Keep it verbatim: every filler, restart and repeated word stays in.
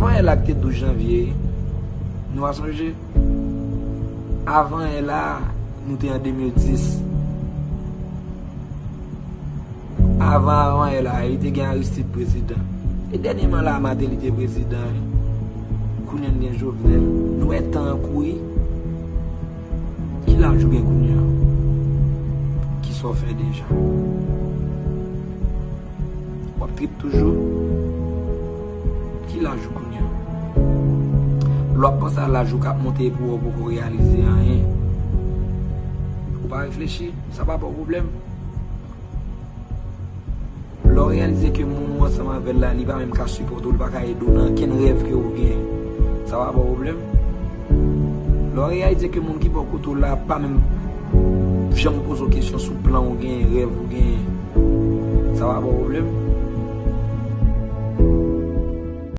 Avan yè la ki te douz janvye, nou pa sonje? Avan yè la, nou te an de mil dis. Avan, avan yè la, e te gen Aristide prezidan. E dènyèman la, Martelly te prezidan. Kounye a n gen Jovenel. Nou wè tan an kouri. Ki laj ou gen kounye a? Kisa w fè deja? W ap trip toujou? Ki laj ou kounye a? Lè w ap panse a laj ou k ap monte epi w poko reyalize anyen, ou pa reflechi, sa pa ba w pwoblèm? Lè w reyalize ke moun ou ansanm avè l la, li pa menm ka sipòte w, li pa ka ede w nan okenn rèv ke ou genyen, sa pa ba w pwoblèm? Lè w reyalize ke moun ki bò kote w la pa menm janm poze w kesyon sou plan ou genyen, rèv ou genyen, sa pa ba w pwoblèm?